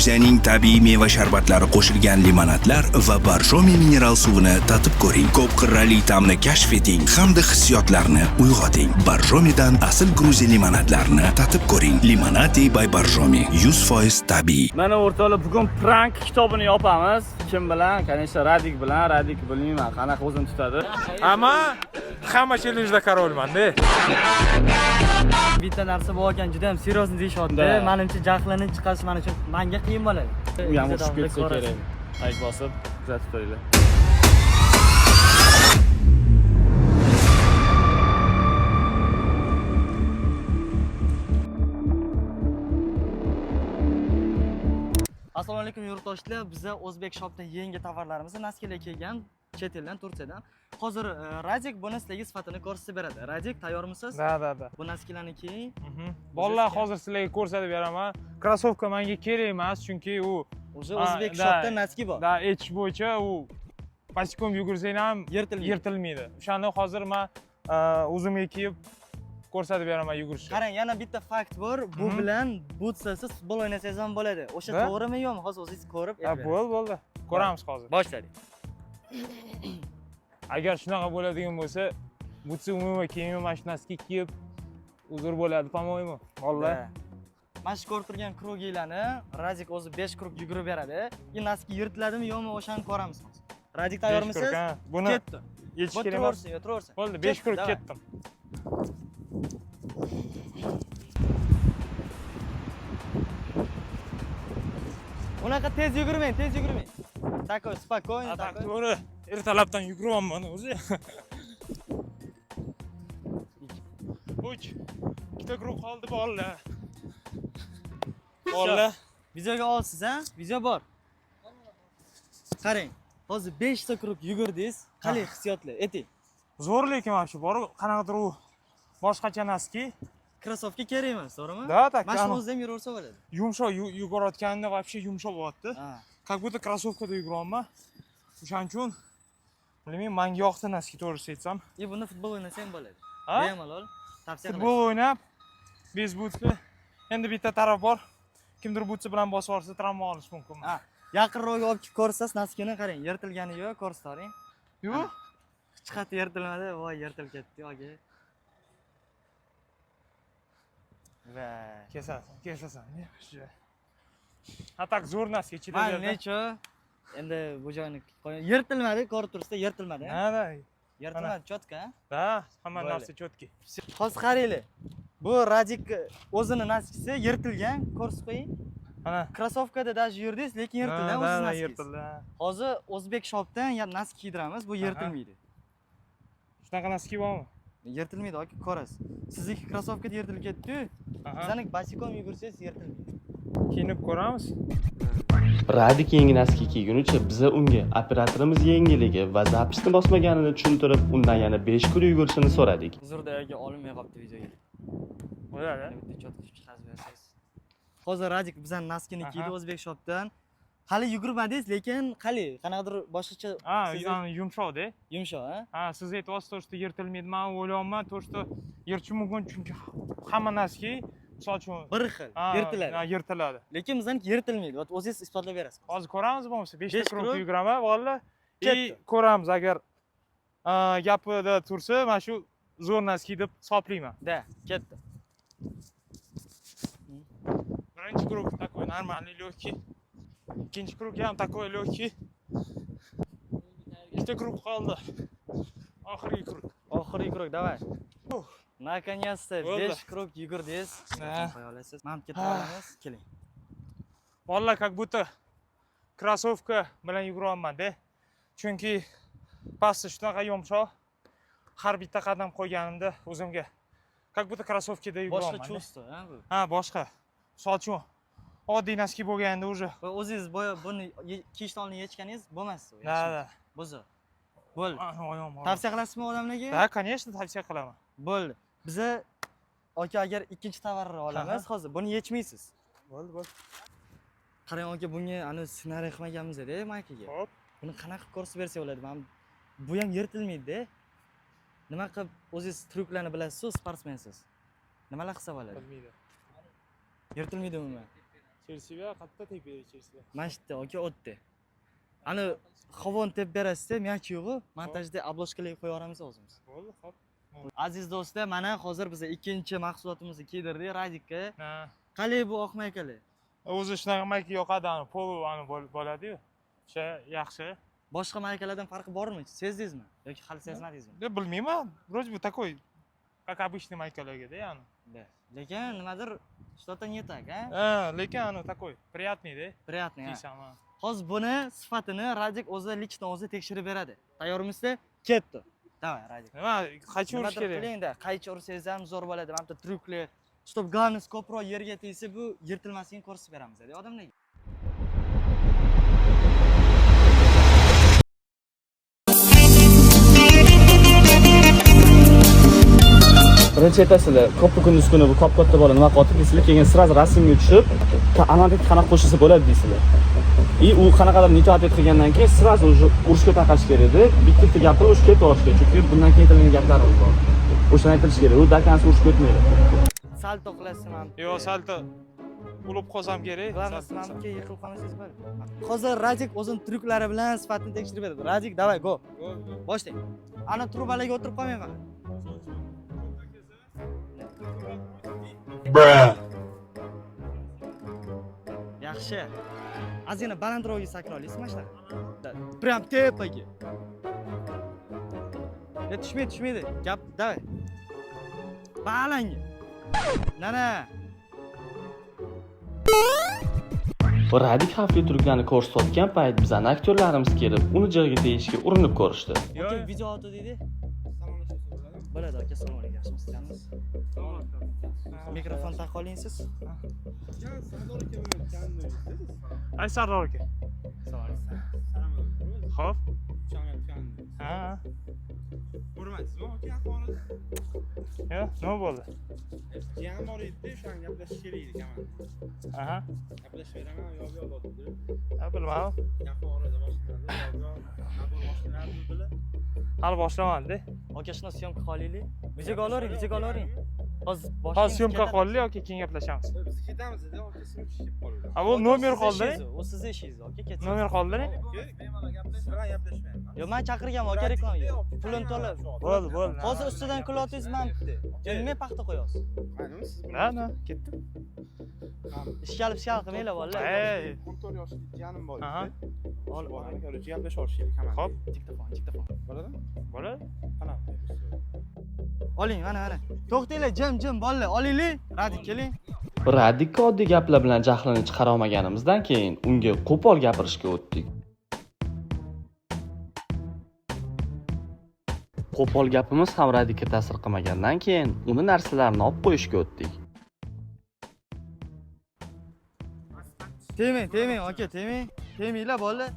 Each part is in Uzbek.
Gruziyaning tabiiy meva sharbatlari qo'shilgan limonadlar va Borjomi mineral suvini tatib ko'ring. Ko'p qirrali ta'mni kashf eting hamda hissiyotlarni uyg'oting. Borjomidan asl Gruziya limonadlarini tatib ko'ring. Limonati by Borjomi 100% tabiiy. Mana o'rtoqlar, bugun prank kitobini yopamiz. Kim bilan? Конечно, Radik bilan. Radik bilmayman, qanaqa o'zini tutadi. Ama hamma challenge'da король man-da. Bitta narsa bor ekan, juda ham серьезный deyishyapti. Da. Manimcha jahlini chiqarish mana uchun manga qiyin bo'ladi. U ham Video urushib davomida ketsa ko'rasiz. kerak. Like bosib, kuzatib turinglar. Assalomu alaykum yurtdoshlar. Biza O'zbek Shopdan yangi tovarlarimizni носки lar kelgan chet eldan, Turkiyadan. Hozir Radik buni sizlarga sifatini ko'rsatib beradi. Radik, tayyormisiz? Да, да, да. Bu носки larni kiying. Bolalar, hozir sizlarga ko'rsatib beraman. Krossovka menga kerak emas, chunki u Уже Ha, O'zbek da. Shopda носки bor. да echish bo'yicha u босиком yugursang ham Yirtilmaydi. yirtilmaydi. O'shani hozir men o'zimga kiyib ko'rsatib beraman yugurishni. Qarang, yana bitta fakt bor. Bu bilan butsasiz futbol o'ynasangiz ham bo'ladi. O'sha Da? to'g'rimi yo'qmi? Hozir o'zingiz ko'rib Ha, aytib berasiz. bo'ldi, bo'ldi. Ko'ramiz hozir. Boshladik. Agar shunaqa bo'ladigan bo'lsa, butsa umuman kiymayman, mana shu носки kiyib uzr bo'ladi, по-моему. Bolalar. Da. Mana shu ko'rib turgan круг inglarni Radik o'zi 5 круг yugurib beradi. И носки yirtiladimi yo'qmi o'shani ko'ramiz hozir. Radik, tayyormisiz? Besh круг, ha. Buni Ketdi. yechish Bu kerak emas. turaversin, yo turaversin. Bo'ldi, 5 Ketdi, круг давай. ketdim. Unaqa tez yugurmang, tez yugurmang. Такой, спокойно, А так, такой. to'g'ri. Ertalabdan yuguryapman o'zi. Uch. Ikkita круг qoldi bolalar. Bolalar, Videoga olsiz, ha? Video bor. Qarang, hozir 5 ta круг yugurdingiz. Qalay hissiyotlar? Ayting. Zo'r lekin mana shu bor, qanaqadir u boshqacha носки. Krossovka kerak emas, to'g'rimi? Да, так. Mana shuni Anu, o'zida ham yuraversa bo'ladi. Yumshoq yugurayotganda вообще yumshoq bo'lyapti. Ha. Как будто krossovkada yuguryapman. O'shaning uchun bilmayman, menga yoqdi носки, to'g'risini aytsam. И bunda futbol o'ynasa ham bo'ladi. Ha? Bemalol. Tavsiya Futbol o'ynab, без butsi. Endi bitta taraf bor. Kimdir butsi bilan bosib yuborsa travma olish mumkin. Ha. Yaqinroq olib chiqib ko'rsasiz носки ni, qarang, yirtilgani yo'q, ko'rsataring. Yo'q. Hech qayerda yirtilmadi, voy yirtilib ketdi, aka. Va. Kesasan, kesasan. А так zo'r носки ichida. Mayli, necha? Endi bu joyini qo'ying. Yirtilmadi, ko'rib turibsiz, yirtilmadi. Да, да. Yirtilmadi, чётко, ha? Да, hamma Bo'ldi. narsa чётко. Hozir qaranglar. Bu Radik o'zini носки si yirtilgan, ko'rsatib qo'ying. Mana. Krossovkada даже yurdingiz, lekin yirtildi Да, o'ziz да, носки ngiz. Yirtildi. Hozir O'zbek Shopdan ya носки kiydiramiz, bu yirtilmaydi. Shunaqa носки bormi? Yirtilmaydi, aka, ko'rasiz. Sizniki krossovkada yirtilib ketdi-yu. Bizaniki босиком yugursangiz yirtilmaydi. Kiyinib ko'ramiz. Radik yangi носки kiygunicha biza unga operatorimiz yengilligi va запись ni bosmaganini tushuntirib, undan yana 5 круг yugurishini so'radik. Uzrda aka, olinmay qolibdi videoga. Bo'ladi. Bitta чётко chiqarib bersangiz. Hozir Radik bizani носки ni kiydi O'zbek Shopdan. Hali yugurmadingiz, lekin qalay, qanaqadir boshqacha Ha, sizni- yumshoqda. Yumshoq, ha? Ha, siz aytyapsiz, то, что yirtilmaydi. Men o'ylayapman, то, что yirtishi mumkin, chunki hamma носки, misol uchun, Bir xil ha, yirtiladi. Ha, yirtiladi. Lekin bizaniki yirtilmaydi. Вот o'zingiz isbotlab berasiz. Hozir ko'ramiz bo'lmasa, 5 ta Besh круг круг. yuguraman, bolalar. И Ketdi. ko'ramiz, agar gapida tursa, mana shu zo'r носки deb hisoblayman. Да, ketdi. Birinchi круг такой нормальный, легкий. Ikkinchi круг ham такой легкий. Ikkita круг qoldi. Oxirgi круг. Oxirgi круг, давай. Ух. Наконец-то Bo'ldi. 5 круг yugurdingiz. Да. Qo'ya olasiz. Mana ketib olamiz. Keling. Bolalar, как будто krossovka bilan yuguryapman-da. Chunki pasti shunaqa yumshoq. Har bitta qadam qo'yganimda o'zimga как будто krossovkada Boshqa yuguryapman. Чувство, ha bu. Ha, boshqa. Misol uchun, oddiy носки bo'lganda уже Va o'zingiz boya buni kiyishdan oldin yechganingiz bo'lmasdi. Да, да. Buzi. Bo'ldi. Oyog'im og'ridi. Tavsiya qilasizmi odamlarga? Да, конечно, tavsiya qilaman. Bo'ldi. Biza aka agar ikkinchi tovarni olamiz hozir, buni yechmaysiz. Bo'ldi, bo'ldi. Qarang aka, bunga ani ssenariy qilmaganmiz-da maykaga. Xo'p. Buni qanaqa qilib ko'rsatib bersak bo'ladi? Mana bu ham yirtilmaydi-da. Nima qilib o'zingiz tryuklarni bilasiz-ku, sportsmensiz. Nimalar qilsa bo'ladi? Bilmaydi. Yirtilmaydi umuman. Через себя qayerda tepadi, через себя? Mana shu yerda, aka, o'tdi. Ani havoни tepib berasizda, мяч yo'g'u, montajda обложка larga qo'yib yuboramiz o'zimiz. Bo'ldi, xo'p. Aziz do'stlar, mana hozir biz ikkinchi mahsulotimizni kiydirdik Radikka. Ha. Qalay bu oq maykalar? O'zi shunaqa mayka yoqadi, ani polo ani bo'ladi-yu. O'sha yaxshi. Boshqa maykalardan farqi bormi? Sezdingizmi yoki hali sezmadingizmi? Да, bilmayman, вроде бы такой, как обычный maykalarga-da, ya'ni. Да. Lekin nimadir, что-то не так, а? Ha, lekin ani такой приятный da. Приятный, ha. Kiysam, ha. Hozir buni sifatini Radik o'zi, лично o'zi tekshirib beradi. Tayyormisizlar? Ketdi. Давай, Radik. Nima, qaychi urish Nimadir kerak? qiling-da, qaychi ursangiz ham zo'r bo'ladi. Mana bu tryuklar, чтоб главное ko'proq yerga tegsa, bu yirtilmasligini ko'rsatib beramiz odamlarga. Birinchi aytasizlar, ko'p kunduz kuni bu kop katta bola nima qilyapti deysizlar, keyin сразу rasmga tushib, analitik qanaqa qo'shilsa bo'ladi deysizlar. И u qanaqadir не то ответ qilgandan keyin сразу уже urushga taqash kerak edi. Bitta ikkita gapirib urushga ketib kerak, chunki bundan keyin aytilgan gaplarimiz bor. O'shani aytilishi kerak, u до конца urushga o'tmaydi. Salto qilasiz mana. Yo'q, salto ulib qolsam kerak. Главное, Salto. mana bu yerga yiqilib qolmasangiz bo'ldi. Hozir Radik o'zini tryuklari bilan sifatini tekshirib beradi. Radik, давай, go. Boshlang. Ana trubalarga o'tirib qolmang faqat. Yaxshi. Ozgina balandroqga sakra olasizmi mana shunaqa? Да, прям tepaga. E, tushmaydi, tushmaydi. Gap, давай. Balanga. Nana. Radik xavfli tryuklarni ko'rsatayotgan payt bizani aktyorlarimiz kelib, uni jig'iga tegishga urinib ko'rishdi. Aka, video oldi deydi. Bo'ladi, aka, assalomu alaykum. Yaxshimisizlar? Mikrofon taqib oling siz. Ay, Sardor aka. Assalomu alaykum. Xo'p. Ha. Ko'rmadingizmi aka ahvolini? Yo'q, nima bo'ldi? Jiyan bor edi, o'shani gaplashish kerak edi kamar. Aha. Gaplashib beraman, yo bu yoq dedi. Ha, bilmadim. Gap orada boshlanadi, yo bu yoq, nabor boshlanadi dedilar. Hali boshlamadi. Aka, shuni съёмка qilaylik. Videoga olavering, videoga olavering. Hozir Hozir съёмка qoldi yoki keyin gaplashamiz. Biz ketamiz dedi, aka sinib kelib qoldi. Ha, bu nomer qoldi. U sizni ishingiz, aka, ketsin. Nomer qoldi. Siz bilan gaplashmayman. Yo'q, men chaqirganman aka reklamaga. Pulini to'lab. Bo'ldi, bo'ldi. Hozir ustidan kulyapsiz mana bitta. Nima paxta qo'yasiz? Nima siz Na, na, ketdim. Ishkalib ishkal qilmanglar, bolalar. Ey, 14 yoshli jiyanim bor Aha. edi. Ol, ol. Короче, gaplasha olish kerak kamar. Xo'p. Diktofon, diktofon. Bo'ladimi? Bo'ladi. Qanaqa? Oling, mana, mana. To'xtanglar, jim, jim, bolalar, olaylik. Radik, keling. Radikka oddiy gaplar bilan jahlini chiqara olmaganimizdan keyin unga qo'pol gapirishga o'tdik. Qo'pol gapimiz ham Radikka ta'sir qilmagandan keyin uni narsalarini olib qo'yishga o'tdik. Tegmang, tegmang, aka, tegmang. Tegmanglar, bolalar.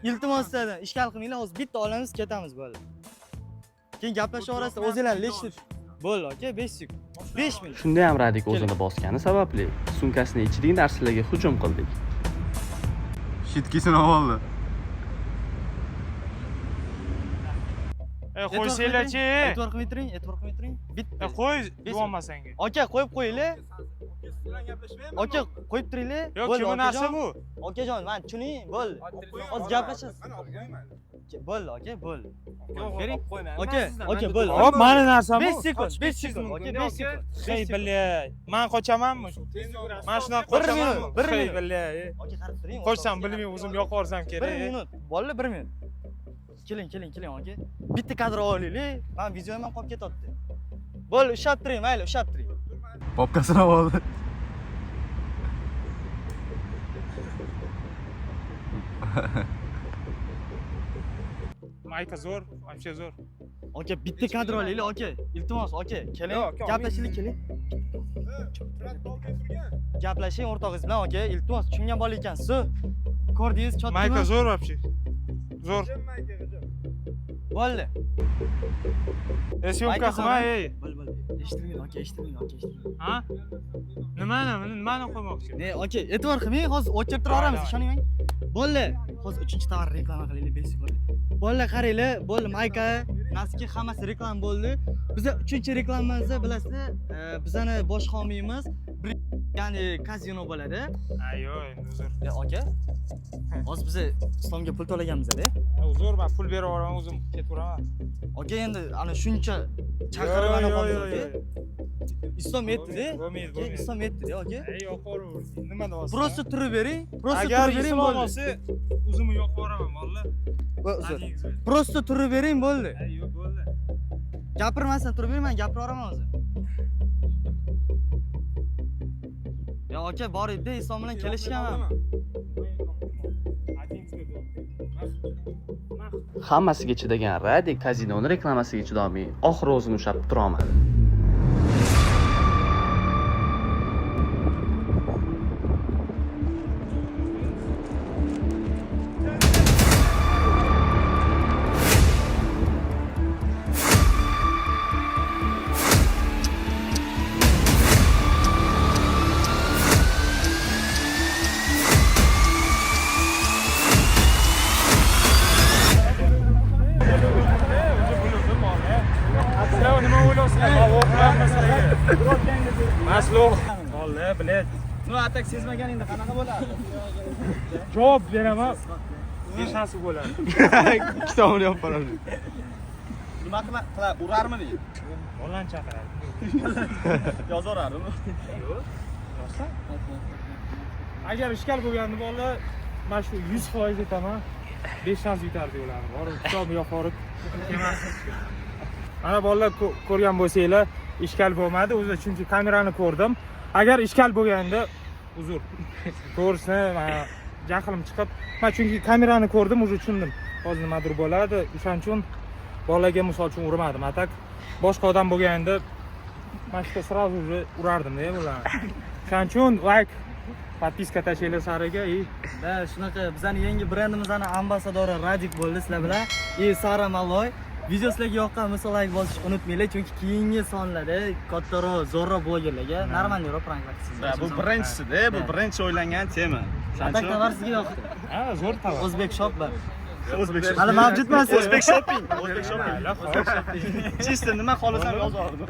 Iltimos sizlardan, ishkal qilmanglar, hozir bitta olamiz, ketamiz, bolalar. Keyin gaplasha orasida o'zinglar lechni. Bo'ldi, aka, 5 sekund. 5 minut. Shunda ham Radik o'zini bosgani sababli sumkasini ichidagi narsalarga hujum qildik. Щитка sini oldi. Ey, qo'ysanglar-chi. E'tibor qilmay turing, e'tibor qilmay turing. Bitta. Ey, qo'y, Besh deyapman senga. Aka, qo'yib qo'yinglar. Siz bilan gaplashmayman. Aka, qo'yib turinglar. Yo'q, Bo'ldi, kimni narsa okajon. bu? Okajon, mana tushuning, bo'ldi. Hozir gaplashasiz. Mana olib qo'yman. Bo'ldi, aka, bo'ldi. Yo'q, Bering. olib qo'ymayman. Aka, aka, bo'ldi. Hop, mani narsam bu. 5 sekund, 5 sekund, aka, 5 sekund. Hey, бля, man qochamanmi? Man shunaqa Bir qochamanmi? minut, bir Hey, minut. бля. Aka, qarab turing. Qochsam bilmay o'zim yoqib yuborsam 1 kerak. minut. Bolalar, 1 minut. Keling, keling, keling, aka. Bitta kadr olaylik. Men videom ham qolib ketyapti. Bo'ldi, ushlab turing, mayli, ushlab turing. Papkasini oldi. Mayka zo'r, вообще zo'r. Aka, bitta kadr olaylik, aka. Iltimos, aka, keling. Yo'q, aka, Gaplashaylik, keling. Gaplashing o'rtog'ingiz bilan, aka, iltimos, tushungan bola ekansiz. Ko'rdingiz, chotdimi? Mayka zo'r вообще. Zo'r. Bo'ldi. E, съёмка Mayka qilma, zo'r, ey. Bo'ldi, bo'ldi. Eshitilmaydi, aka, eshitilmaydi, aka, eshitilmaydi. Ha? Nimani, nimani qo'ymoqchi? Ne, aka, e'tibor qilmang, hozir o'chirib turaveramiz, Давай, ishonmang. Bo'ldi. Hozir 3-tovar reklama qilaylik, 5 sekund. Bo'ldi, qaranglar, bo'ldi, mayka, носки hammasi reklama bo'ldi. Biza 3-reklamamizni bilasizlar, bizani bosh homiyimiz Ya'ni kazino bo'ladi. Ayo, endi uzr. E, aka, hozir biz Islomga pul to'laganmiz-da. Uzr, men pul berib yuboraman, o'zim ketaveraman. Aka, endi ana shuncha chaqirib ana Yo'q, qoldi yo'q, aka. yo'q. Islom yetdi-da. Bo'lmaydi, Aka, bo'lmaydi. Islom yetdi-da, aka. Ey, yoqaver. Nima deyapsan? Просто turib bering, просто Agar turib bering islom bo'ldi. olsa, o'zimni yoqib yuboraman, valla. Va, uzr. Просто turib bering bo'ldi. Ey, yo'q, bo'ldi. Gapirmasdan turib bering, men gapira olaman o'zi. Ya aka, bor edi, Islom bilan kelishganman. Hammasiga chidagan Radik kazinoni reklamasiga chidolmay, oxiri o'zini ushlab turolmadi. Sizlar nima o'ylayapsizlar? Men o'qiyapman sizlarga. Masloh. Vallahi, bilet. Ну, а так sezmaganingda qanaqa bo'ladi? Javob beraman. Beshansi bo'ladi. Kitobini yopib boradi. Nima qila urarmidi? Bolani chaqiradi. Yozaverardimi? Agar ishkal bo'lganda bola mana shu 100% aytaman, 5 shans yutardi ularni. Borib kitobni yopib yuborib Mana bolalar ko'rgan bo'lsanglar, ishkal bo'lmadi o'zi, chunki kamerani ko'rdim. Agar ishkal bo'lganda uzr. To'g'risini, mana jahlim chiqib, men chunki kamerani ko'rdim, уже tushundim. Hozir nimadir bo'ladi. O'shaning uchun bolaga misol uchun urmadim. А так boshqa odam bo'lganda mana shu сразу уже urardim-da ularni. O'shaning uchun like, подписка tashlanglar sariga и Da, shunaqa bizani yangi brendimizni ambassadori Radik bo'ldi sizlar bilan. И Sara Maloy. Video sizlarga yoqqan bo'lsa like bosishni unutmanglar, chunki keyingi sonlarda kattaroq, zo'rroq blogerlarga normalniroq pranklar qilsangiz. Bu birinchisida, bu birinchi o'ylangan tema. А так tovar sizga yoqdi. Ha, zo'r tovar. O'zbek shop bor. O'zbek shopping. Hali mavjud emas. O'zbek shopping. O'zbek shopping. Чисто nima xohlasam yozaverdim.